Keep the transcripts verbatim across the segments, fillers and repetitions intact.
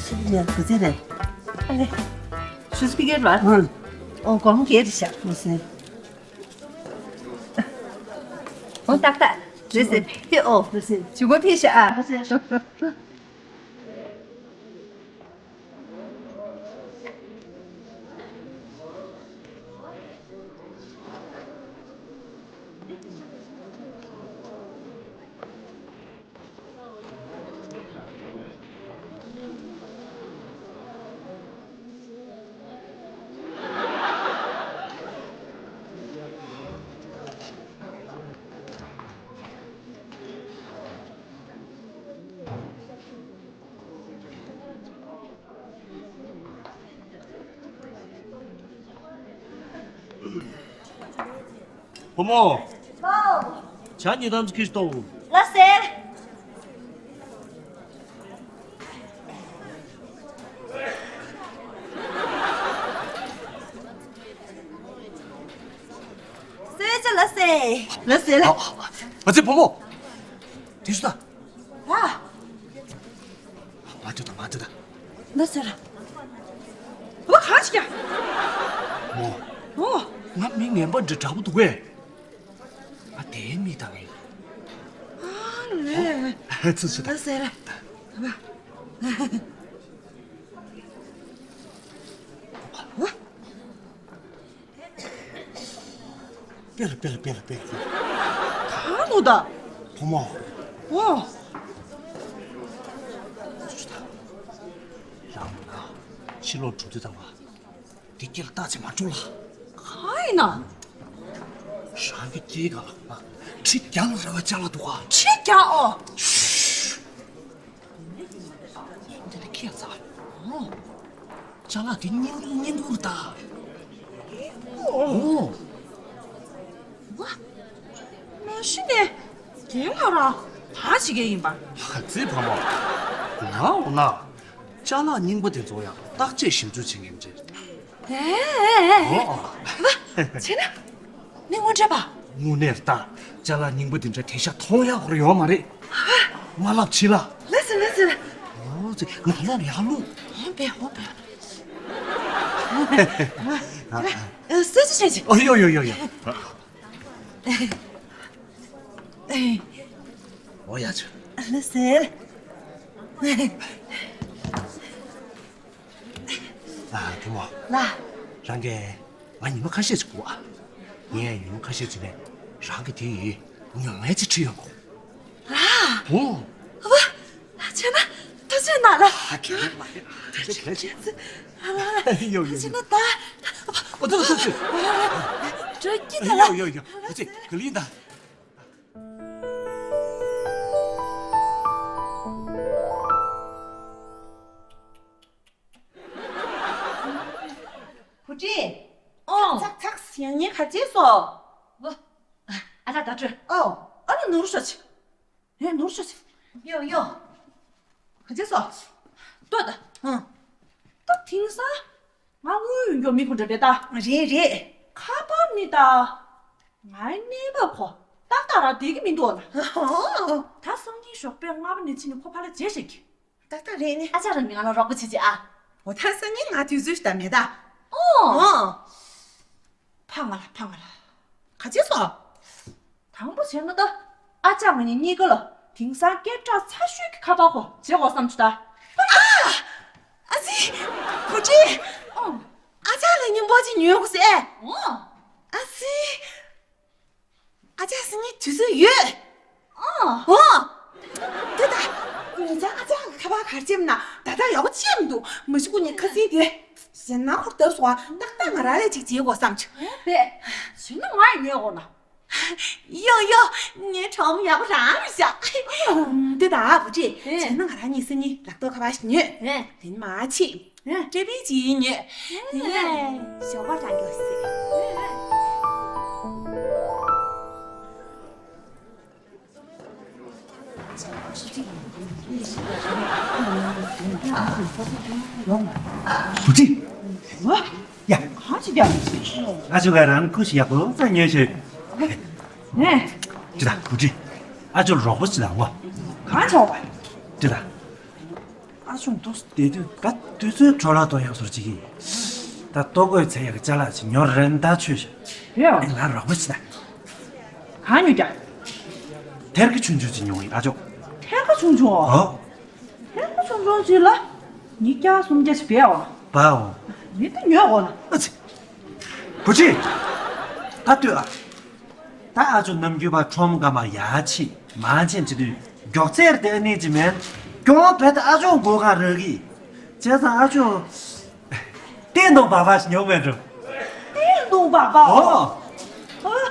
ཡ། ག་ཚད་རེད། ཨ་ལེ། ཆུ་ཚོད་ཕ་གིར་བ། ཨང་། ཨོ། སྒོར་མོ་བརྒྱད་རེད་ཤག་མ་ཟད། ཨོ། ཏག་ཏག་རེད་ཟེར། ཕེབས་ཨོ། མ་ཟད། བྱུང་བ་ཕེབས་ཤག་ཨ། མ་ཟད། བུ་མོ། ཧོ། ཇ་ཉོས་དང་ཅིག་ཁྱེར་ཤོག་ལགས་སེ། གསོལ་ཇ་ལགས་སེ། ལགས་སེ་ལགས། ཨ། ཨ་ཙི་བུ་མོ། དེ་སུ་ད། ཨ། མ་འགྲོ་ད། མ་འགྲོ་ད། ན་ཟེར། བ་གང་ཞིག་ཡ། མོ། ཨོ། ང་མི་ངན་པ་འདྲ་འདྲ་པོ་འདུག་གས། ང་དེའི་མི་དང་ངས། ཨ་ལེ། ཚུལ་ཞིག་ད། ན་ཟེར། བ། བ། སྤེལ་སྤེལ་སྤེལ་སྤེལ། གང་འདུག་ད། བུ་མོ། ཨོ། རང་ན་ཕྱི་ལོགས་འགྲོ་དུས་དང་བ། དེ་སྐྱེལ་བརྟག་ཅིག་མ་འགྲོ་ལ། གང་ཡིན་ན། རང་གི་སྐྱེལ་ག་ལ་ཁྲི་བརྒྱ་ལ་རེ་བ་ཅ་ལག་འདུག་ག་ཁྲི་བརྒྱ་ཨོ། འདི་ནས་ཁྱེར་ཚར། ཨོ། ཅ་ལག་དེ་རྙིང་པ་རྙིང་པ་རེད་ད། ཨོ། ཝ། མ་གཞི་ནས་རྒན་ལགས་རང་ག་རེ་བྱེད་མཁན་ཡིན་པ། ཨ་ཙི་བུ་མོ། ང་འོ་ན་ཅ་ལག་རྙིང་པ་དེ་ཚོ་ཡང་བརྟག་དཔྱད་ཞིབ་འཇུག་བྱེད་མཁན་རེད། ཨེ། ཨོ་ཨོ། ཝ། བྱས་ན། ནི་དངོས་འབྲེལ་པ། དངོས་གནས་ད། ཅ་ལག་རྙིང་པ་འདི་འདྲ་དེང་སང་མཐོང་ཡག་ཁོ་ར་ཡོད་མ་རེད། མ་ལབ་ཕྱི་ལ། ལགས་སེ་ལགས་སེ། ཨོ་ཙི། ང་ད་ལོག་ཡར་ལུག་ཧོན་པས་ཧོན་པས། ཨ། ཨ། ཨ། ཨ། གསོལ་ཇ་བྱས་ཅིག་ཨོ་ཡོ་ཡོ་ཡོ་ཡོ། ཨོ་ཡ་ཆུ། ལགས་སེ། ཨ། བུ་མོ། ལགས། རང་གིས་ང་ཉི་མ་ཁ་ཤས་ཅིག་སྒུག་ཨ། ངས་ཉི་མ་ཁ་ཤས་ཅིག་ནས་རང་གི་དེ་ཡི་ཉོ་མཁན་ཅིག་ཁྲིད་ཡོང་གོ། ལགས། ཨོ། ཨ་ཕ། ལགས་བྱས་ན་ཐུགས་རྗེ་གནང་ལགས། ཨ། གལ་མ་རེད། ཐུགས་རྗེ་གལ་ཆེ། ཨ་ལ་ལ། ཡོ་ཡོ་ཐུགས་རྗེ་ཡོ། གནང་ད། ཨོ་ཐུགས་རྗེ་ཐུགས་རྗེ། འགྲོ་སྐྱིད་ད་ལ། ཡོ་ཡོ་ཡོ། ཐུགས་རྗེ་ག་ལེར་ཡིན་ད། བུ་ཁྲིད། ཨོ། ཚག་ཚག་ཚག་ཡང་ཉེན་ཁ་ཅེས་སོ། ཨོ། ཨ་ལ་ད་ཁྲོད། ཨོ། ཨ་ལ་ནོར་ཤོག་ཅིག་ཨེ་ནོར་ཤོག་ཅིག་ཡོ་ཡོ། ག་ཅེས་སོ། ལྟོས་ད། ཨང་། ད་དེང་སང་། ང་དངུལ་ཡོད་མཁན་མི་ཁོ་འདྲ་རེད་ད། རེད་རེད། ཁ་པར་མི་ད། ངའི་གནས་བབ་ཁོ་ཏག་ཏག་ར་བསྡད་ཀྱི་མི་འདུག་ལ། ད་སང་ཉིན་ཞོགས་པའི་སྔ་པོ་ནས་ཕྱིན་ནས་ཁོ་ཕར་ལ་མཇལ་བྱེད་ཀྱི། ཏག་ཏག་རེད་ནི། ཨ་ཅག་རང་གིས་ང་ལ་རོགས་པ་བྱེད་ཀྱི་ཨ། འོ་ད་སང་ཉིན་ང་དུས་ཚོད་ཞིག་ད་མེད་ད། ཨོ། ཨོ། ཕ་ང་ལ་ཕ་ང་ལ། ག་ཅེས་སོ། དང་པོ་བྱས་ན་ད། ཨ་ཅག་ང་གཉིས་གཉིས་ཀ་ལ་དེང་སང་སྐད་གྲགས་ཚ་ཤོས་ཀྱི་ཁ་པར་ཁོ་བྱེད་དགོས་བསམ་བྱུང་ད། ཨ། ཨ་ཙི། བུ་ཁྲིད། ཨོ། ཨ་ཅག་ལ་སྙིང་པོ་ཅིག་ཉོ་དགོས་ཟེར། ཨོ། ཨ་ཙི། ཨ་ཅག་སང་ཉིན་དུས་ཚོད་ཡོད། ཨོ། ཨོ། དེ་ད། ཉེ་ཆར་ཨ་ཅག་གི་ཁ་པར་ག་རེ་བྱས་མིན་ན་ད་ལྟ་ཡག་པོ་ཅིག་མི་འདུག་མ་གཞི་ཁོ་གཉིས་ཁ་སང་དེ། ཟེར་ན་ཁོར་བརྡབ་སོང་ཨ། ཏག་ཏག་ང་རང་ལ་ཅིག་བྱེད་དགོས་བསམ་བྱུང་། ཨེ་པས། བྱས་ན་ང་ཡང་ཉོས་དགོས་ན། ཡོ་ཡོ། ངའི་གྲོགས་མོ་ཡག་པོ་རང་རེད་ཤག་འདི་ད་བུ་ཁྲིད། ཨེ། བྱས་ན་ང་རང་གཉིས་སང་ཉིན་ལག་ཐོག་ཁ་པར་ཞིག་ཉོས། ཨེ། དེ་ནས་མར་ཕྱིན། ཨེ། ཊི་བི་ཅིག་ཉོས། དེ་ནས་ཞོགས་པ་རང་འགྱོ་ཟེར། བུ་ཁྲིད། ཨ། ཡ། གང་ཅི་རྒྱག་ཨ་ཅོ་ག་རང་ཁུ་ཞིག་ཡག་པོ་ཙམ་ཉོས་ཤིག་ནས། ཅི་ད་བུ་ཁྲིད། ཨ་ཅོ་རོགས་པ་ཞིག་དང་བ། གང་ཆོག་པ། ཅི་ད། ཨ་ཅོ་འདུག་བསྡད་དུས་ག་དུས་ཚོད་འཕྲོ་བརླག་གཏོང་ཡག་བཟོ་ཅིག་གིས། ད་ལྟོ་གོས་འཚོལ་ཡག་གི་ཅ་ལག་ཅིག་ཉོ་རན་ད་ཆོས་བྱ། ཡོད། ཨེ་ང་རོགས་པ་བྱེད་ད། གང་ཉོ་རྒྱུ། ཐེར་ཀ་ཆུང་ཆུང་ཅིག་ཉོ་གི་ཨ་ཅོ། ཐེར་ཀ་ཆུང་ཆུང་། ཨོ། ཐེར་ཀ་ཆུང་ཆུང་ཅིག་ལ། ཉིས་བརྒྱ་སུམ་བརྒྱ་ཞིག་བས་འོ། བའོ། མི་དེ་ཉོས་འོ་ན། ཨ་ཙི། བུ་ཁྲིད། ད་ལྟོས་ཨ། ད་ཨ་ཅོ་ནམ་རྒྱུན་པ་ཁྲོམ་ཁ་མ་ཡར་ཕྱིན་མར་ཕྱིན་བྱེད་དུས་མགྱོགས་ཚད་དེ་ནི་ཅི་མེད། སྐྱོ་བོ་བས་ད་ཨ་ཅོ་མགོ་ཁ་རག་གི། བྱས་ཙང་ཨ་ཅོ། ཏན་ཏན་སྦག་སྦག་ཞིག་ཉོ་མེད་འགྲོ། ཏན་ཏན་སྦག་སྦག་ཨོ། ཨ།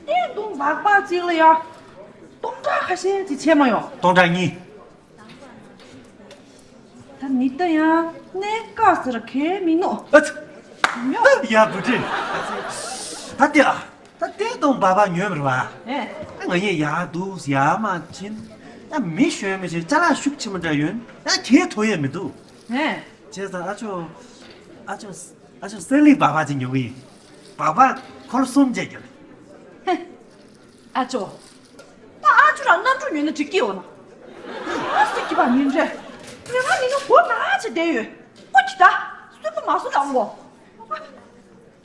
ཏན་ཏན་སྦག་སྦག་ཅིག་ལ་ཡ། སྟོང་ཕྲག་ཁ་ཤས་ཅིག་ཆད་མ་ཡོང་། སྟོང་ཕྲག་གཉིས། ད་མི་ད་ཡང་གནས་སྐབས་སུ་ར་གལ་མི་ནོ། ཨ་ཙི། ཡ་བུ་ཁྲིད། ད་ལྟོས་ཨ། ད་ལྟོས་སྟོང་སྦག་སྦག་ཉོས་མེད་པ། ཨེ། ད་ང་ཡི་ཡར་འདུག་ཡར་མར་ཕྱིན། ད་མི་གཞོན་མི་གཞོན་ཅ་ལག་ཤུགས་ཆེན་པོ་འདྲ་ཡོད། ད་གལ་ཐོགས་ཡས་མི་འདུག་ཨེ། བྱས་ཙང་ཨ་ཅོ། ཨ་ཅོ། ཨ་ཅོ་སེ་ལི་སྦག་སྦག་ཅིག་ཉོ་གི་ཡིན། སྦག་སྦག་འཁོར་ལོ་གསུམ་བཅས་རྒྱུ་རེད། ཨ་ཅོ། ད་ཨ་ཅོ་རང་གནམ་གྲུ་ཉོས་ན་འགྲིག་གི་ཡོད་ན། ཨ་སི་ཀི་བ་ཉིན་རེ། ཉི་མ་ཉིན་ནོ་སྒོ་ནག་ཆེ་བསྡད་ཡོད། སྐུ་ཁྱི་ད། སུན་པོ་མ་སུ་ལ་འོང་།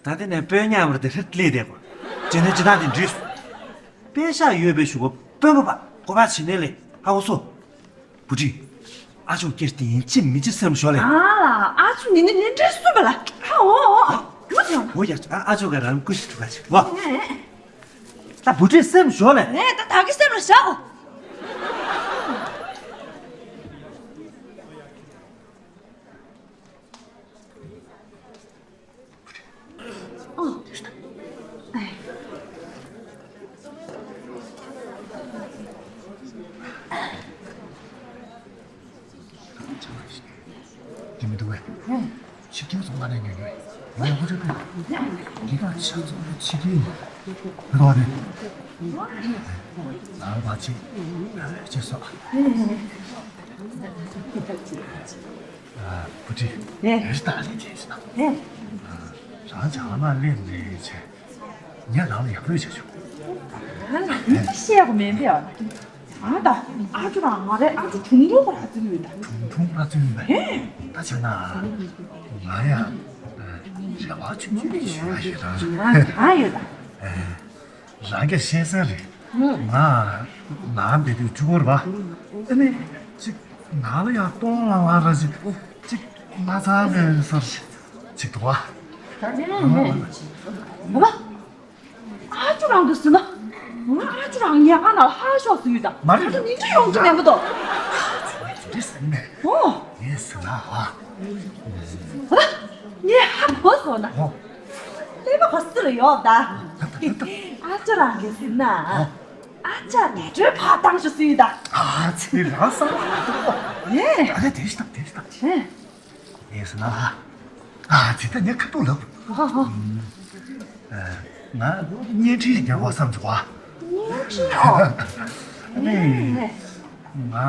ད་དེ་ནས་དཔོན་ཉམས་རེ་དེ་རེད་ལས་བསྡད་པ། བྱས་ནས་ཇི་ལྟར་དེ་འགྲིག་སོང་། པེ་ཤག་ཡོད་པའི་གཞུག་གུ་དཔོན་པོ་པ་གོ་བ་བྱིན་ནས་ལས་ཧ་གོ་སོ། བུ་ཁྲིད། ཨ་ཅོ་སྐྱེར་དེ་ཡིན་ཅི་མི་ཅི་སེམས་ཤོར་ལས། ཨ་ཨ་ཅོ་ནི་ནི་ནི་འདྲེ་སུ་བ་ལ། ཨ་འོ་འོ་འོ། ཡོད་ཡང་། འོ་ཡ། ཨ་ཨ་ཅོ་ག་རང་སྐུ་ཞིག་ཐུག་ག་ཅིག་བ། ད་བུ་ཁྲིད་སེམས་ཤོར་ལས། ངས་ད་ད་གི་སེམས་ལ་བཞག་དེ་མི་འདུག་བས། ཕྱི་རྒྱལ་ཚོང་ཁང་ནས་ཉོས་ཉོས། ང་ཡང་ཁོ་ཚོའི་ཕུད། འདི་ག་ཆ་ཚང་བའི་ཕྱི་རྒྱལ་ཡིན། མི་འདུག་བ་དེ། ང་ལ་བ་ཅི། ཅི་སོགས། བུ་ཁྲིད། ཨེ། རེ་ཞིག་ད་ལས་བྱས་ཤི་ན། ཨེ། རང་ཅག་ཨ་མ་ལེན་རེ་བྱས། ངས་རང་ལ་ཡག་པོ་བྱས་བྱུང་། ང་ལ་མི་ཤེས་གོ་མེད་པས། ཨ་ད་ཨ་ཅོ་རང་ང་རེ་ཨ་ཅོ་གྲུང་གྲུང་གོ་ར་ཙི་ཡོད་ད། གྲུང་གྲུང་ར་ཙི་ཡོད་པས། ཨེ། ད་བྱས་ན། ང་ཡང་། རེ་བ་ཆུང་ཆུང་ཞིག་ཡོད་ད། ང་ཡོད་ད། རང་གིས་ཤེས་གསལ་རེད། ང་ནང་བསྡད་དུས་གཅིག་པོ་རེད་པ། ཨ་ནི་གཅིག་ནང་ལ་ཡང་སྟོང་ལང་ལང་ར་ཅིག་གཅིག་མ་ཚང་མེད་སར་ཅིག་འདུག་པ། ཨ་ཅོ་རང་གིས་ཟེར་ན། ང་ཨ་ཅོ་རང་ཉལ་ཁང་ནང་ལ་ཧ་ཤོག་ཟེར་ཡོད་ད། མ་རེད། ཨ་ཅོ་ནི་འདྲ་ཡོང་གི་མེད་མ་གཏོགས། འདི་ཟེར་ནས། ཨོ། ངས་ཟེར་ན་ཨ། ངས་ཧ་གོ་སོང་ན། ཨོ། ཀླད་པ་ག་སུ་ལ་ཡོད་ད། ཨ་ཅོ་རང་གིས་ཟེར་ན། ཨོ། ཨ་ཅག་ནས་གྲོད་ཕར་བཏང་ཤོག་ཟེར་ཡོད་ད། ཨ་ཙི། རང་བསམ་པ་མ་འདུག་ཨེ། ད་ལྟ་དེ་ཞིག་དང་དེ་ཞིག་དང་། ཨེ། ངས་ཟེར་ན་ཨ། ཨ་ཙི། ད་ངས་ཁ་ཐུག་ལབ། ཨ་ཨ། ང་བརྙན་འཕྲིན་ཞིག་རྒྱག་དགོས་བསམ་བྱུང་བ། བརྙན་འཕྲིན་ཨོ། ཨ་ནི། ཨེ། ང་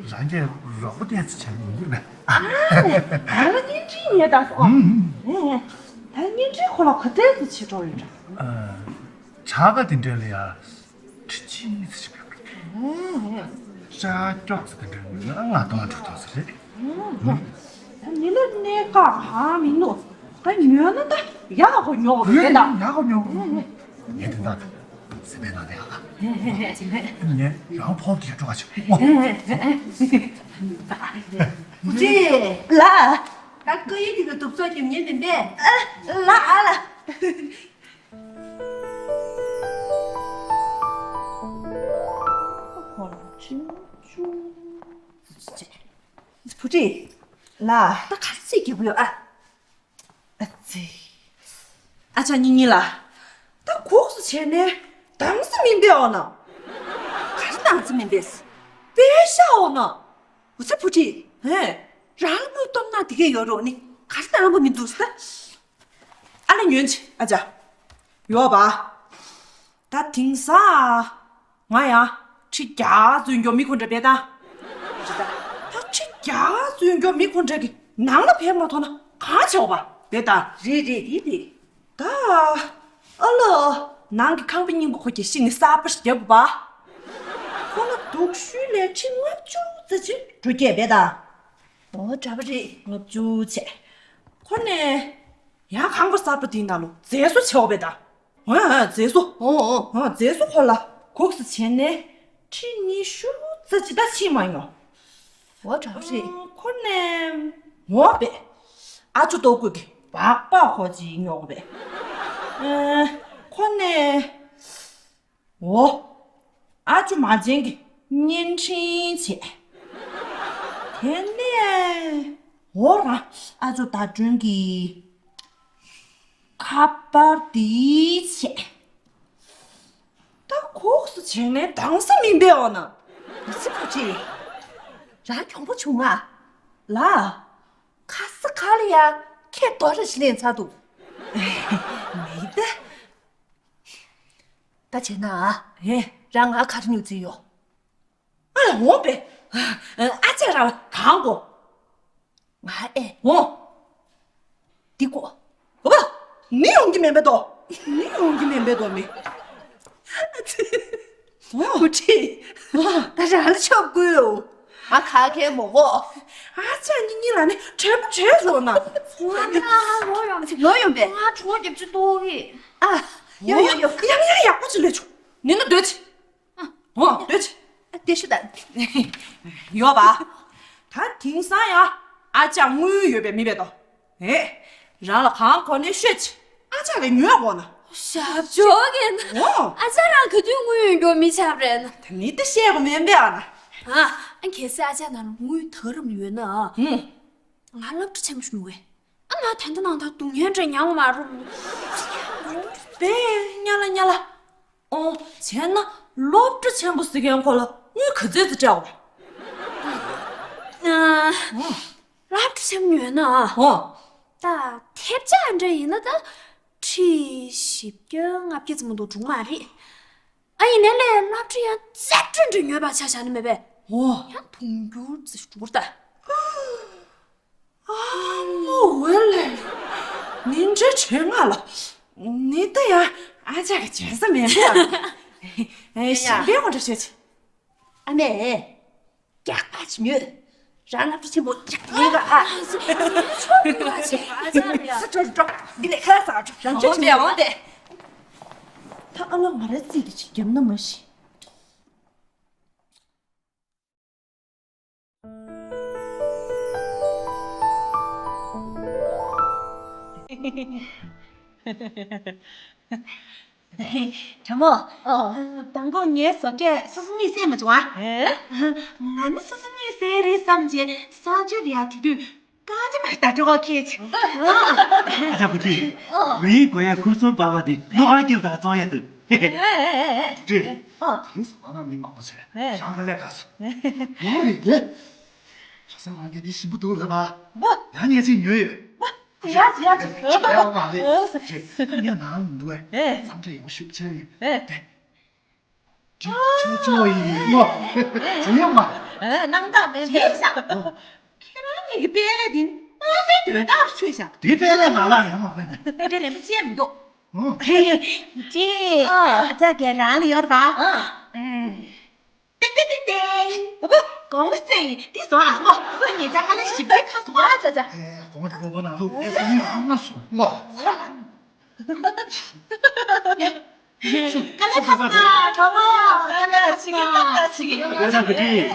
རང་གིས་རོགས་པ་ཏོག་ཙམ་བྱས་ན་ཡོང་གི་རེད་པས། ཨ་ནི་ད་ལ་བརྙན་འཕྲིན་ཉོས་ད་སོང་། ཨུམ། ཨེ། ད་བརྙན་འཕྲིན་ཁོ་ལ་ག་ཚད་ཙམ་བྱེད་འགྲོ་ཡོད་འདྲ། ཨ། དྲ་ག་དེ་འདྲ་ལ་ཡ། ཁྲི་ཆིག་ཙམ་ཞིག་ཡོད་རེད། ཨེ། ཤ་སྐྱོགས་ཙམ་དེ་འདྲ་ཡོད་ན་ལྔ་སྟོང་དྲུག་སྟོང་ཙམ་རེད། ཨེ། ད་མི་ལ་གནས་སྐབས་གང་མི་འདུག་ད་ཉོས་ན་ད་ཡག་གོ་ཉོ་གོ་རེད་ད། ཡག་གོ་ཉོ་གོ། ཨེ། ངས་དེ་འདྲ་སེམས་པའི་ནང་དེ་ཡག་ཨེ། ངས་རང་ཕོབ་དེ་འགྲོ་བ་ཆེ། ཨེ། ཅི། ལ། ད་ཀ་ཡི་དེ་ག་དུབ་ཚོགས་ཀྱི་ཉེ་དེ་འདས། ལ་ཨ་ལ། བུ་ཁྲིད། ལ། ད་ག་རེ་བྱེད་ཀྱི་ཡོད་ཨ། ཨ་ཙི། ཨ་ཅག་གཉིས་གཉིས་ལ། ད་གོག་སུ་བྱས་ནས་དྭངས་སུ་མིན་པའི་འོ་ན། ག་རེ་དྭངས་སུ་མིན་པས། པེ་ཤ་འོ་ན། འུ་ཚ་བུ་ཁྲིད། ཧེ། རང་ལ་དངུལ་སྟོབས་ན་དེ་གས་ཡོད་རོགས་ནི་ག་རེ་དྭངས་པོ་མི་འདུག་ཟེར། ཨ་ལ་ཉོན་ཆེ་ཨ་ཅག་ཡོད་པ། ད་དེང་སང་ང་ཡང་ཁྲི་བརྒྱ་འཛུལ་མགྱོགས་མི་ཁོ་འདྲ་བས་ད། རེད་ད། ད་ཁྲི་བརྒྱ་འཛུལ་མགྱོགས་མི་ཁོ་འདྲ་གི་ནང་ལ་ཕེབས་མ་ཐོག་ན་གང་བྱེད་འོ་པ་བས་ད། རེད་རེད་རེད་རེད། ད། ཨ་ལོ། ནང་གི་ཁང་པའི་སྙིང་པོ་ཁོ་གྱིས་ཤི་ནི་གསར་པ་ཞིག་རྒྱབ་དགོས་པ། ཁོ་ན་རྡོ་ དྲུག་ཅུ་ལས་ཁྲི་ལྔ་བཅུ་ཙམ་ཅིག་འགྲོ་གི་རེད་པས་ད། ཨོ་འདྲ་པོ་རེད། ལྔ་བཅུ་བྱས། ཁོ་ནས་ཡང་ཁང་པ་གསར་པ་དེའི་ནང་ལ་མཛེས་བཟོ་བྱས་ཡོད་པས་ད། ཨོ་ཨོ་མཛེས་བཟོ། ཨོ་ཨོ། ཨོ་མཛེས་བཟོ་ཁོ་ལ་གུག་སུ་བྱས་ནས་ཁྲི་ཉི་ཤུ་ཙམ་ཅིག་ད་ཕྱིན་མ་ཡོང་། ཨོ་འདྲ་པོ་རེད། ཁོ་ནས་འོ་པས། ཨ་ཅོ་ལྟོ་གོས་ཀྱི་སྦག་སྦག་ཁོ་ཅིག་ཉོ་གི་པས། ཨ། ཁོ་ནས། འོ། ཨ་ཅོ་མ་བྱན་གྱི་བརྙན་འཕྲིན་བྱས། དེ་ནས་འོ་རང་ཨ་ཅོ་ཟླ་སྒྲོན་གྱི་ཁ་པར་དེ་བྱས། ད་གུག་སུ་བྱས་ནས་དྭངས་ས་མིན་པའི་འོ་ན། སི་ཕུ་ཅི། རང་གྱོང་པོ་བྱུང་ང་། ལ། ཁ་ས་ཁ་ལ་ཡ་ཁྱེད་དོ་ར་ཞིག་ལེན་ཚར་འདུག་མེད་ད། ད་བྱས་ན་ཨ། ཨེ། རང་ང་ག་རེ་ཉོ་རྩིས་ཡོད། ཨ་ལ་འོང་པས། ཨ་ཅག་རང་གང་གོ། ང་ཨེ། འོང་། འདི་གོ། འོ། མི་ཡོང་གི་མེད་པས་དོ། མི་ཡོང་གི་མེད་པས་དོ་མི། ཨ་ཙི། འོ། བུ་ཁྲིད། ད་རང་ལ་ཆོབ་དགོས་ཡོ། ང་ག་གེ་མོ་གོ། ཨ་ཅག་གཉིས་གཉིས་ལ་ནི་བྲེལ་བ་བྲེལ་འགྲོ་ན། ང་ལོ་ཡོང་ལོ་ཡོང་པས། ང་གྲོ་རྒྱབ་ཅི་ཏོ་གི། ཨ། ཡོ་ཡོ་ཡོ། ཡང་ཡང་ཡག་པོ་ཅིག་ལས་ཆོག་ནི་ནི་སྡོད་ཅིག་འོ་སྡོད་ཅིག་དེ་ཤི་ད། ཡོད་པ། ད་དེང་སང་ཡང་ཨ་ཅག་དངུལ་ཡོད་པའི་མི་བས་དོ། ཨེ། རང་ལ་གང་གོ་ནས་ཤོད་ཅིག་ཨ་ཅག་གིས་ཉོས་དགོས་ན། ཞབས་ཕྱོགས་ཀྱི་ན། འོ། ཨ་ཅག་རང་ག་དུས་དངུལ་ཡོད་མཁན་མི་ཆགས་རེད་ན། ད་མི་ད་བཤད་པ་མིན་པས་ཨ་ན། ཨ། གལ་སྲིད་ཨ་ཅག་ནང་ལ་དངུལ་ད་རུང་ཡོད་ན། ཨ། ཧུམ། ང་སློབ་གྲྭ་ཆེན་མོ་ཞིག་ཡོང་བས། ཨ་མ་ད་ལྟ་ནང་ད་སྡུག་བསྔལ་འདྲ་མྱངས་མ་རུང་། པས་ཉ་ལ་ཉ་ལ། ཨོ་བྱས་ན་སློབ་གྲྭ་ཆེན་པོ་ཟེར་མཁན་ཁོ་ལ་དངུལ་ག་ཚོད་ཙམ་སྤྲད་དགོས། ཨ། ཨོ། སློབ་གྲྭ་ཆེན་མོ་ཡོད་ན། ཨོ། ད་ཐེབས་ཆག་འདྲ་ཡིན་ན་ད་ཁྲི་བཞི་བརྒྱ་ལྔ་བརྒྱ་ཙམ་མ་གཏོགས་འགྲོ་གི་མ་རེད། ཨ་ཡིན་ནའི་ལས་སློབ་གྲྭ་ཡང་རྩེ་སྤྲོད་འདྲ་ཉོས་པ་ཆ་བཞག་ན་མེད་པས། ཨོ། ཡང་དུང་སྒྱུར་ཙམ་ཞིག་འགྲོ་གི་རེད་ད། ཨ་མོ་འོད་ལས། ནི་འདྲ་བྱེད་ང་ལ། ནི་ད་ཡང་ཨ་ཅག་གི་བྱེད་ས་མེད་པས། ཨེ་ཡ། གཞན་པའི་ངོ་འདྲ་བྱེད་ཅིག་ཨ་མས། རྒྱགས་པ་ཅི་ཉོས། རང་སློབ་གྲྭ་ཆེན་པོ་རྒྱགས་ཡིན་ག་ཨ། ཆོག་གི་མ་བྱེད་ཨ་ཅག་ཡ། ས་འགྲོ་འགྲོ། འདི་ལས་ཁ་ས་འགྲོ་རང་ཆོག་ཆེན་པོ་ཡ། ད་ཨ་ལ་ང་རའི་རྩིས་དེ་ཅིག་རྒྱབ་ན་མ་ཤི། དྲ་མོ། ཨོ། དང་པོ་ངའི་བཟོ་གྲྭས་སོ་སོ་གཉིས་བསད་མ་བྱུང་ཨ། ཨེ། ང་ནི་སོ་སོ་གཉིས་བསད་རེད་བསམ་བྱས་གསང་སྤྱོད་ལ་ཡར་དེ་དུས་རྐང་རྗེས་མ་ད་སྤྲོ་བ་ཁེལ་ཆེ། ཨ་ཅག་བུ་ཁྲིད། ཨོ། ངའི་གོ་ཡ་ཁུར་ཚོར་པ་བ་དེ་ལོ་ཨ་སྐྱིད་དང་བཙོང་ཡ་དུ། ཨེ་ཨེ་ཨེ་ཨེ། བུ་ཁྲིད། ཨོ། དེང་སང་ང་རང་མི་མང་པོ་ཟེར། ཨེ། ཞང་ལ་ལས་ཁ་སོ། ཨེ། ཡོང་རེད་དེ། ཁ་སང་ང་གཉིས་ཞིམ་པོ་འདུག་ལབ་པ། ཡང་ངས་ཅིག་ཉོས་ཡོད། ཡ་ཡ་ཅིག་ཡ་མ་རེད། ངས་ནང་ལ་འདུག་ཨེ། འཚམས་འདྲི་ཡག་པོ་ཞུ་ཆེ་ཡིན། ཨེ། ཅི་ཅི་ཅི་བ་ཡིན་ནོ། ཅི་ཡོད་མ། ཨེ། སྣང་དག་མེད་པས། ཤེས་ཤག་ཁྱེད་རང་གཉིས་ཀྱི་དཔལ་ལས་འདི་དམག་མིའི་དོན་དག་ཆོད་ཤག་དེ་དཔལ་ལས་མ་ལགས་ཡང་མ་དཔལ་ལས། དཔལ་ལས་རན་པོ་ཅི་ཡང་མི་འདུག་ཨོ། ཅི། ཨ་ཅག་གིས་རང་ལ་ཡོད་པ། ཨ། ཨུམ། ཏིང་ཏིང་ཏིང་ཏིང་། ཨ་ཕ། དགོང་མོ་སེང་ཡིན་འདི་བཟོ་ཨ་མོ། སང་ཉིན་ཅག་ཁ་ལ་ཞིབ་ཕྲའི་ཁ་བཟོ་ཨ་ཅག་ཅག་ཨེ་དགོང་མོ་དེ་སློབ་པ་ནང་ལོག་ཨེ་སང་ཉིན་ཨ་མ་སོང་ལོ། ཀ་ལ་ཁ་ས་ན་གྲོགས་པོ་ཀ་ལ་ཅིག་ཀ་ལ་ཅིག་ཨ་ཅག་བུ་ཁྲིད།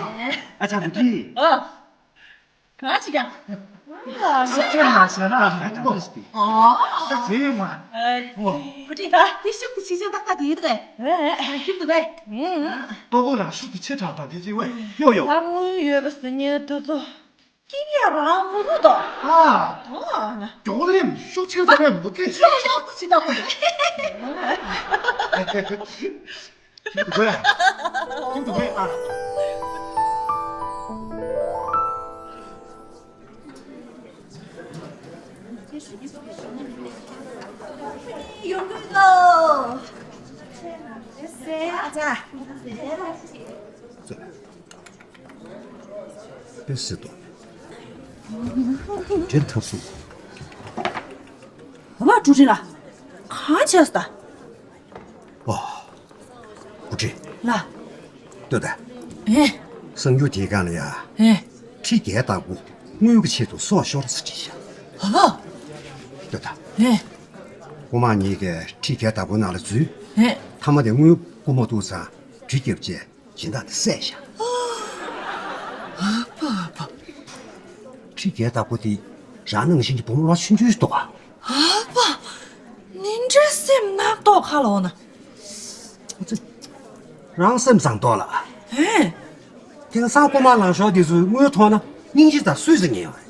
ཨ་ཅག་བུ་ཁྲིད། ཨ། ག་ཅི་ཀྱང་། ཨ། ཤ་ཁྲག་ལ་ཤ་ཁྲག་ལ་ཁྲག་ཁྲག་ཨོ། ཟེར་མ། ཨོ། བུ་ཁྲིད་ད་དེ་ཤུགས་ཀྱི་ཆེ་ཆེ་ཏག་ཏག་དེ་ཡིན་ཏེ། ཨེ་ཨེ། ཤུགས་ཏུ་བས། ཨེ། ཏོ་བོ་ལ་ཤུགས་ཀྱི་ཆེ་དྲགས་དང་དེ་ཅི་བས་ཡོ་ཡོ། ད་དངུལ་ཡོད་པ་ཟེར་ཉེ་དུ་ཚོ། སྐྱིད་ཡ་རང་མུ་རུ་དོ། ཨ། ཨོ། མགྱོགས་ལེམ་ཤུགས་ཆེ་ཚ་བས་མུ་གེ་ཤུགས་ཤུགས་ཀྱི་ཆེ་ཏག་ཏག་ཁྱིམ་དུ་ཕེབས་ཨ། ཡོང་གི་འདུག་ཨ་ཅག་དེ་སྲིད་དོ། དྲན་ཐབས་སུ། ཨ་མ་ཀྲུའུ་ཀྲིན་ལགས། གང་བྱས་སོང་ད། ཨོ། ཀྲུའུ་ཀྲིན། ལགས། ལྟོས་དང་། ཨེ། གསར་འགྱུར་དེའི་སྒང་ལ་ཡ། ཨེ། ཁྲི་བརྒྱའི་བདག་པོ་དངུལ་གྱི་ཆེད་དུ་སྲོག་ཤོར་ཟེར་བྲིས་ཤག་ཨ་ཕ། ལྟོས་དང་། ཨེ། རྐུན་མ་གཉིས་ཀས་ཁྲི་བརྒྱའི་བདག་པོ་ནང་ལ་འཛུལ། ཨེ། མཐའ་མ་དེ་དངུལ་རྐུ་མ་ཐུབ་ཙང་གྲི་བརྒྱབ་རྗེས་སྦྱིན་བདག་དེ་བསད་ཤག་ཨ་ཕ་ཨ་ཕ། ཁྲི་བརྒྱའི་བདག་པོ་དེ་རང་ནང་བཞིན་གྱི་བུ་མོ་ལོ་ཆུང་ཆུང་ཞིག་འདུག་ག་ཨ་ཕ། ནི་འདྲ་སེམས་ནག་ཏོག་ཁ་ལོ་ན། རང་སེམས་བཟང་ཏོག་ལ། ཧེ། དེང་སང་རྐུན་མ་ལང་ཤོར་དེ་ཚོའི་དངུལ་མཐོང་ན་སྙིང་རྗེ་དང་སུས་ཟེར་ཉན་ཡོང་།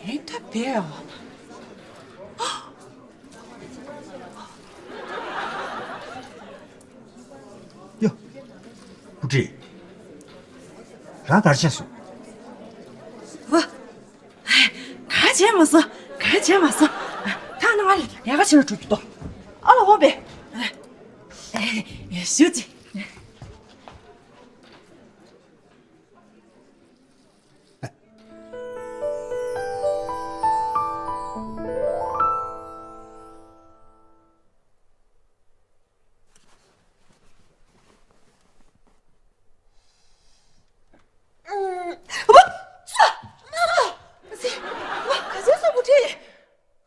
ཧེ་ད་བས་འོ་ན། ཡོ། བུ་ཁྲིད། རང་ག་རེ་བྱས་སོང་། ཝ། ག་བྱས་མ་སོང་། ག་བྱས་མ་སོང་། ད་ནང་ལ་ལས་ཀ་བྱེད་ལ་འགྲོ་རྒྱུ་དོ། ཨ་ལ་འོང་པས། ཞུ་ཅི།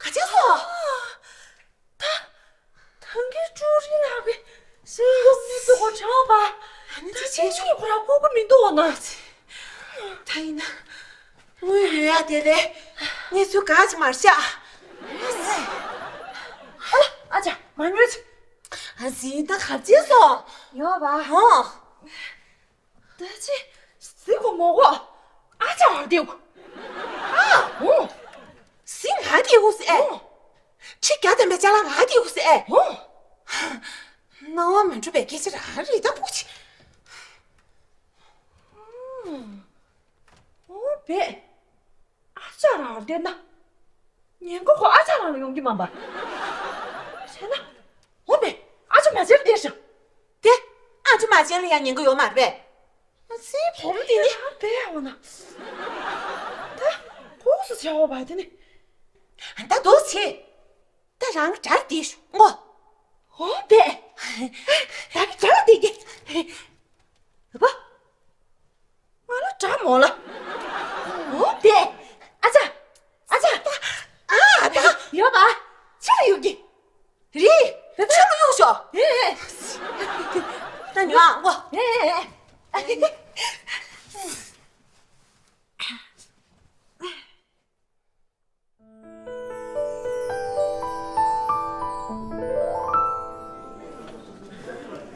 ག་བྱས་སོང་། ད་ད་གིན་ཀྲུའུ་རིན་ལགས་ཀྱིས་ཤེས་ཡོན་མི་འདུག་གོ་དྲང་པ། ད་ཆེ་ཆུང་ཁོ་རང་ལྐོག་གི་མི་འདུག་འོ་ན། ད་ཡིན་ན་དངུལ་ཡོད་ཡ་དེ་རེད། གནས་ཚུལ་ག་ཅི་མར་ཤག་ཨ་ལ་ཨ་ཅག་མ་ཉོས་ཅི། ཨ་ཙི་ད་ག་བྱས་སོང་། ཡོད་པ། ཧོ། ད་ཅི། ཟི་གོ་མོ་གོ། ཨ་ཅག་ལ་དེའུ། ཨ། འོ། ཟི་ང་དེའུ་ཟེ། འོ། ཁྲི་བརྒྱ་ལྡན་པའི་ཅ་ལག་ང་དེའུ་ཟེ། འོ། སྣང་བ་མི་འགྲོ་བའི་སྐད་ཆ་རང་རེད་ད་བུ་ཆེ། འོ་བས། ཨ་ཅག་རང་ལ་བསྡད་ན། ཉེན་ཁ་ཁོ་ཨ་ཅག་རང་ལ་ཡོང་གི་མ་པ། བྱས་ན། འོ་བས། ཨ་ཅག་མ་བྱེད་ལ་བསྡད་ཤག་དེ། ཨ་ཅག་མ་བྱེད་ལ་ཡང་ཉེན་ཁ་ཡོད་མ་རེད་པས། ཨ་ཙི་བུ་མོ་དེ་ནི། ཨ་བས་འོ་ན། ད། ཁོག་སུ་བྱ་བ་བ་དེ་ནི། ད་འདུག་སེ། ད་རང་གྲ་ལ་བསྡད་ཤོག་ངོ་། འོ་བས། ད་གི་གྲ་ལ་བསྡད་ཀྱི། ཨ་ཕ། ང་ལ་དྲ་མོ་ལ། འོ་བས། ཨ་ཅག་ཨ་ཅག་ཨ་ད་ཡོད་པ། ཕྱི་ལ་ཡོད་ཀྱི། རི། ཕྱི་ལ་གཡུག་ཤོག་ཨེ་ཨེ། ད་ཉོ་ཨ་ངོ་། ཨེ་ཨེ།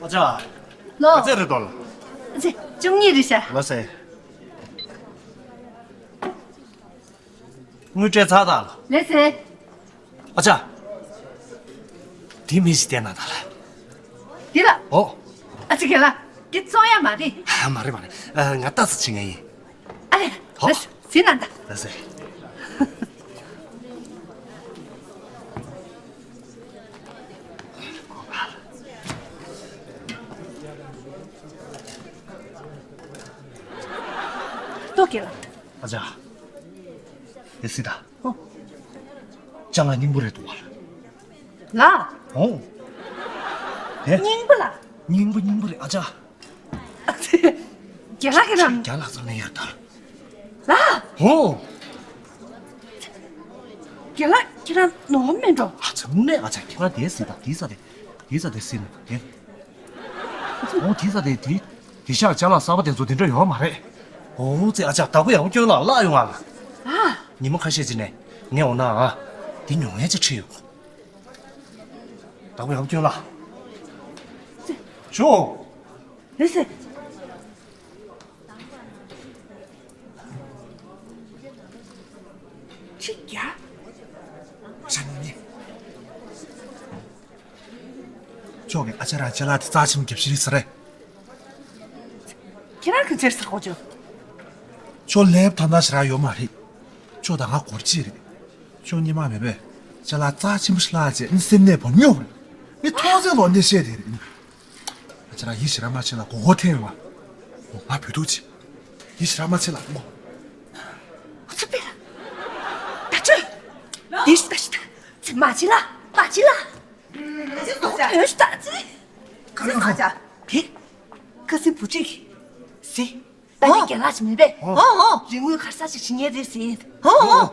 ཨ་ཅག་ལོ། ག་ཚད་རེད་དོ་ལ། ཚེ། བཅུ་གཉིས་རེད་ཤག་ལ་སེ། དངུལ་སྤྲད་ཚར་ད་ལ། ལ་སེ། ཨ་ཅག་དེ་མི་ཞིག་བསྟན་ན་ད་ལ། འདི་ལ། ཨོ། ཨ་ཅག་ག་ལ། འདི་བཙོང་ཡ་མ་རེད། མ་རེད་མ་རེད། ང་ལྟ་ས་ཕྱིན་ངེས་ཡིན། ཨ་ལས། ཧོ། ལ་སེ་ན་ད། ལ་སེ། ལྟོ་གེ་ལ། ཨ་ཅག་དེ་སྲིད་ད། ཧོ། ཅ་ལག་རྙིང་པོ་རེད་འདུག་བ། ལ། ཧོ། དེ། རྙིང་པོ་ལ། རྙིང་པོ་རྙིང་པོ་རེད་ཨ་ཅག་རྒྱ་ལག་གི་རང་། རྒྱ་ལག་ཚོ་ནས་ཡར་དར། ལ། ཧོ། རྒྱ་ལག་ཁྱེད་རང་ནོར་མེད་འགྲོ། ཨ་ཙི་དངོས་གནས་ཨ་ཅག་ཁྱེད་རང་དེ་སྲིད་ད་དེ་ས་དེ་དེ་ས་དེ་སྲིད་ན་དེ། ཨོ་དེ་ས་དེ་དེ་དེ་ཤག་ཅ་ལག་གསར་པ་དེ་ཚོ་དེ་འདྲ་ཡོད་མ་རེད། ཨོ་ཙི་ཨ་ཅག་བདག་པོ་ཡག་པོ་སྐྱོན་ལ་བརླག་ཡོང་ང་ལ། ཨ། ཉི་མ་ཁ་ཤས་ཅིག་ནས་ངས་འོ་ན་ཨ་དེ་ཉོ་ཡ་ཅིག་ཁྲིད་ཡོང་། བདག་པོ་ཡག་པོ་སྐྱོན་ལ། ཅོ། ལགས་སེ། ཁྲི་བརྒྱ། ཤ་ཉོ་ཉེ། ཁྱོད་ཀྱི་ཨ་ཅག་རང་ཅ་ལག་དེ་རྩ་ཆེན་པོ་རྒྱབ་ཤི་རེད་ཟེར་རེད། ཁྱེད་རང་གི་ཅེར་ཟེར་གོ་ཅོ། ཁྱོད་ལེབ་ཐ་ན་ཞེ་དྲག་ཡོད་མ་རེད། ཁྱོད་དང་ང་སྒོར་གཅིག་རེད། ཁྱོད་སྙེ་མ་མེད་པས། ཅ་ལག་རྩ་ཆེན་པོ་ཞིག་བརླག་རྗེས་ནི་སེམས་ནད་བོར་ཉོབ་རེད། ནི་ཐོག་ཚད་ལོ་ནི་བཤད་དེ་རེད། ང་ཅ་ལག་ཡིད་ཞེ་དྲག་མ་ཆེ་ལ་མགོ་སྐོར་ཐེབས་ཡོང་བ། ང་བུད་འདུག་ཅི། ཡིད་ཞེ་དྲག་མ་ཆེ་ལ་མོ། ཨ་ཙི་པེ་ལ། ད་ཆོས། དེ་ཤི་ད་ཤི་ད། ཙི་མ་ཆེ་ལ་མ་ཆེ་ལ། ཨ་ཅག་ཟོག་ཨ་ཅག་ཨེ་ཤི་ད་ཙི། ཁ་ལོ་ཟོག་ཨ་ཅག་དེ། ཁ་སེང་བུ་ཁྲིད་ཀྱིས། དེ། ད་ནི་རྒན་ལགས་ཅིག་མིན་པས། ཨོ་ཨོ། རིན་དངུལ་ག་རེ་ཟ་ཅིག་བྱིན་ངེས་རེད་ཟེར། ཨོ་ཨོ།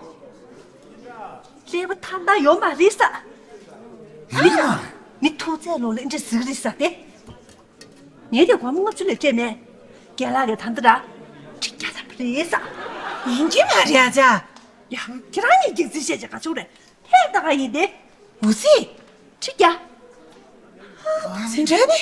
ཀླད་པ་ཐང་ཐང་ཡོད་མ་རེད་ས། ཡིན་ན། མི་ཐུག་ཚད་ལོ་ལ་འདྲ་ཟིག་རེད་ས་དེ། ངས་དེ་སྒོར་མོ་ལྔ་བཅུ་ལས་སྤྲད་མེད། རྒན་ལགས་ཀྱིས་ད་འདི་ར། ཁྲི་བརྒྱ་ཐམ་པ་རེད་ས། ཡིན་གྱི་མ་རེད་ཨ་ཅག་ཡ། ཁྱེད་རང་གཉིས་རྒྱག་རྩིས་བཤད་ཅིག་ག་ཚོད་རེད། ཧེ་ད་ག་ཡིན་དེ། འུ་ཙི། ཁྲི་བརྒྱ། ཟིན་བྲལ་ནི།